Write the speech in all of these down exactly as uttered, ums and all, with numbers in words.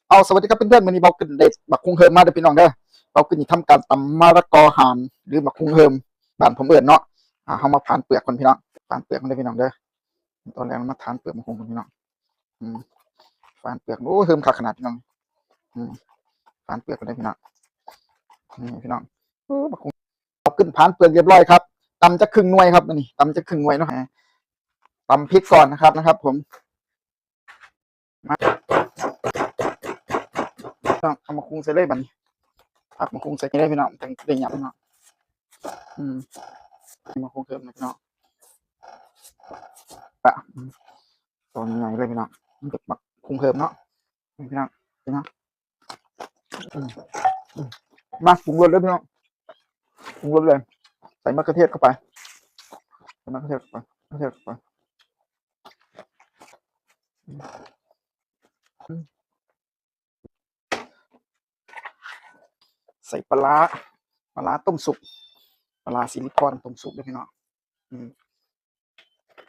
เอา สวัสดีครับเพื่อนๆ มื้อนี้เบาขึ้นได้บักฮุ่งเฮิมมาเด้อพี่น้องเด้อ เบาขึ้นสิทำการตำมะละกอหาม หรือบักฮุ่งเฮิม บ้านผมเอิ้นเนาะ อ่า เฮามาผ่านเปลือกก่อนพี่น้อง ผ่านเปลือกก่อนเด้อพี่น้องเด้อ ตอนแรกมาผ่านเปลือกบักฮุ่งก่อนพี่น้อง อืม ผ่านเปลือก โอ้ เฮิมคักขนาดพี่น้อง อืม ผ่านเปลือกก่อนเด้อพี่น้อง นี่พี่น้อง โอ้ บักฮุ่ง เอาขึ้นผ่านเปลือกเรียบร้อยครับ ตำจักครึ่งหน่วยครับ อันนี้ ตำจักครึ่งหน่วยเนาะ ตำพริกก่อนนะครับ นะครับผม มา ต้องเอามาคุงใส่เลยบัดนี้ ผักมาคุงใส่เลยพี่น้อง จั่งได้หยาบพี่น้อง อืม มาคุงเพิ่มนะพี่น้อง ปะ อืม ตอนใหญ่เลยพี่น้อง มันจะมาคุงเพิ่มเนาะ พี่น้อง พี่น้อง อืม อืม มาปรุงรสเลยพี่น้อง ปรุงรสเลย ใส่มะเขือเทศเข้าไป ใส่มะเขือเทศเข้าไป มะเขือเทศเข้าไป อืม อืม ใส่ปลาร้า ปลาร้าต้มสุก ปลาร้าสิริพรต้มสุกด้วยพี่น้อง อืม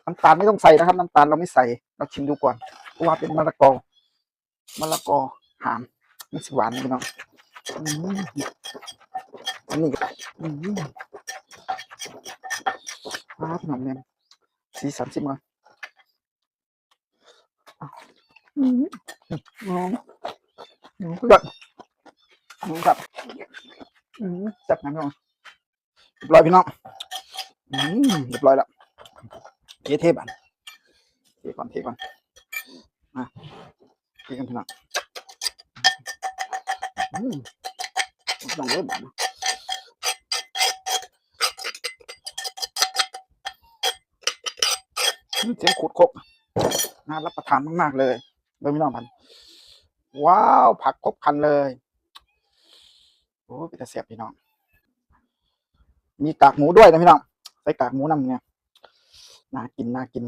น้ำตาลไม่ต้องใส่นะครับ น้ำตาลเราไม่ใส่ เราชิมดูก่อน เพราะว่าเป็นมะละกอ มะละกอหาม มันสิหวานพี่น้อง อืม อันนี้ก็ อืม ปลาพี่น้องเนี่ย สีสันสิมา อืม อืม อืม สุดยอด อืม ครับ อืม แซ่บนะพี่น้อง เรียบร้อยพี่น้อง อืม เรียบร้อยแล้ว เท เทบัด เทก่อน เทก่อน มา เทกันพี่น้อง อืม พี่น้องเอ้ยบัด อืม เสียงขูดครก น่ารับประทานมากๆเลย เบิ่งพี่น้องบัด ว้าว ผักครบครันเลย โอ้ เป็นตาแซ่บพี่น้อง มีกากหมูด้วยนะพี่น้อง ใส่กากหมูนำเนี่ย น่ากิน น่ากิน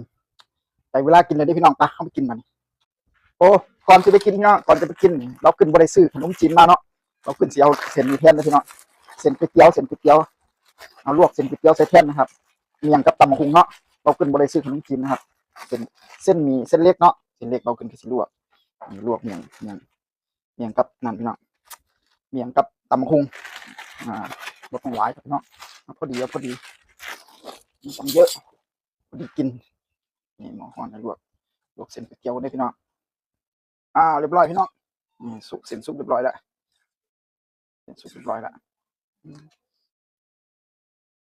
แต่เวลากินเลยเด้อพี่น้อง ไป เฮาไปกินบัดนี้ โอ้ ก่อนสิไปกินพี่น้อง ก่อนจะไปกิน เบาขึ้นบ่ได้ซื้อขนมจีนมาเนาะ เบาขึ้นสิเอาเส้นนี้แทนเด้อพี่น้อง เส้นก๋วยเตี๋ยว เส้นก๋วยเตี๋ยว เอาลวกเส้นก๋วยเตี๋ยวใส่แทนนะครับ เมี่ยงกับตำบักหุ่งเนาะ เบาขึ้นบ่ได้ซื้อขนมจีนนะครับ เส้น เส้นหมี่ เส้นเล็กเนาะ เส้นเล็กเบาขึ้นก็สิลวก นี่ลวกเมี่ยง เมี่ยง เมี่ยงกับนั่นพี่น้อง เมี่ยงกับตำบักหุ่ง อ่า บ่ต้องหลายครับพี่น้อง เอาพอดี เอาพอดี ไม่ต้องเยอะ พอดีกิน นี่หม้อฮ้อนนะ ลวก ลวกเส้นก๋วยเตี๋ยวได้พี่น้อง อ่า เรียบร้อยพี่น้อง นี่สุก เส้นสุกเรียบร้อยแล้ว เส้นสุกเรียบร้อยแล้ว อืม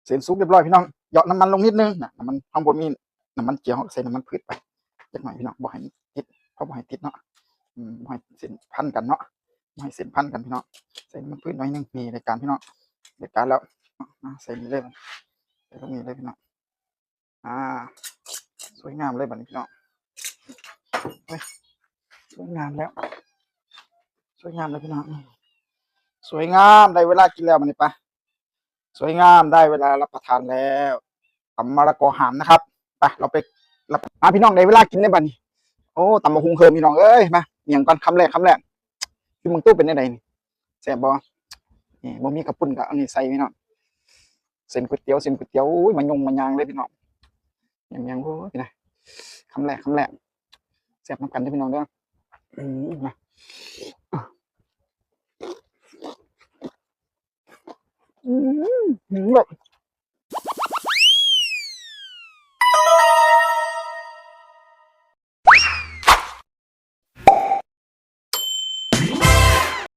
เส้นสุกเรียบร้อยพี่น้อง เหยาะน้ำมันลงนิดนึงนะ น้ำมันข้างบนมีน้ำมันเจียว ใส่น้ำมันพืชไปจักหน่อยพี่น้อง บ่ให้มันติด เพราะบ่ให้ติดเนาะ อืม บ่ให้เส้นพันกันเนาะ บ่ให้เส้นพันกันพี่น้อง ใส่น้ำมันพืชหน่อยนึง นี่รายการพี่น้อง รายการแล้ว อ่า ใส่นี่เลย ใส่ตรงนี้เลยพี่น้อง อ่า สวยงามเลยบัดนี้พี่น้อง เฮ้ย สวยงามแล้ว สวยงามแล้วพี่น้อง สวยงาม ได้เวลากินแล้วบัดนี้ไป สวยงาม ได้เวลารับประทานแล้ว ตำมะละกอหามนะครับ ไป เราไปรับ มาพี่น้อง ได้เวลากินแล้วบัดนี้ โอ้ ตำบักหุ่งเพิ่มพี่น้องเอ้ย มา เมี่ยงก่อน คำแรก คำแรก อยู่เมืองตู้เป็นจั่งใดนี่ แซ่บบ่ นี่ บ่มีข้าวปุ้นก็เอานี่ใส่พี่น้อง เส้นก๋วยเตี๋ยว เส้นก๋วยเตี๋ยว อุ้ย มายงมายางเลยพี่น้อง เมี่ยงๆ โอ้ย นะ คำแรก คำแรก แซ่บนำกันเด้อพี่น้องเด้อ อืม มา อืม อืม แบบ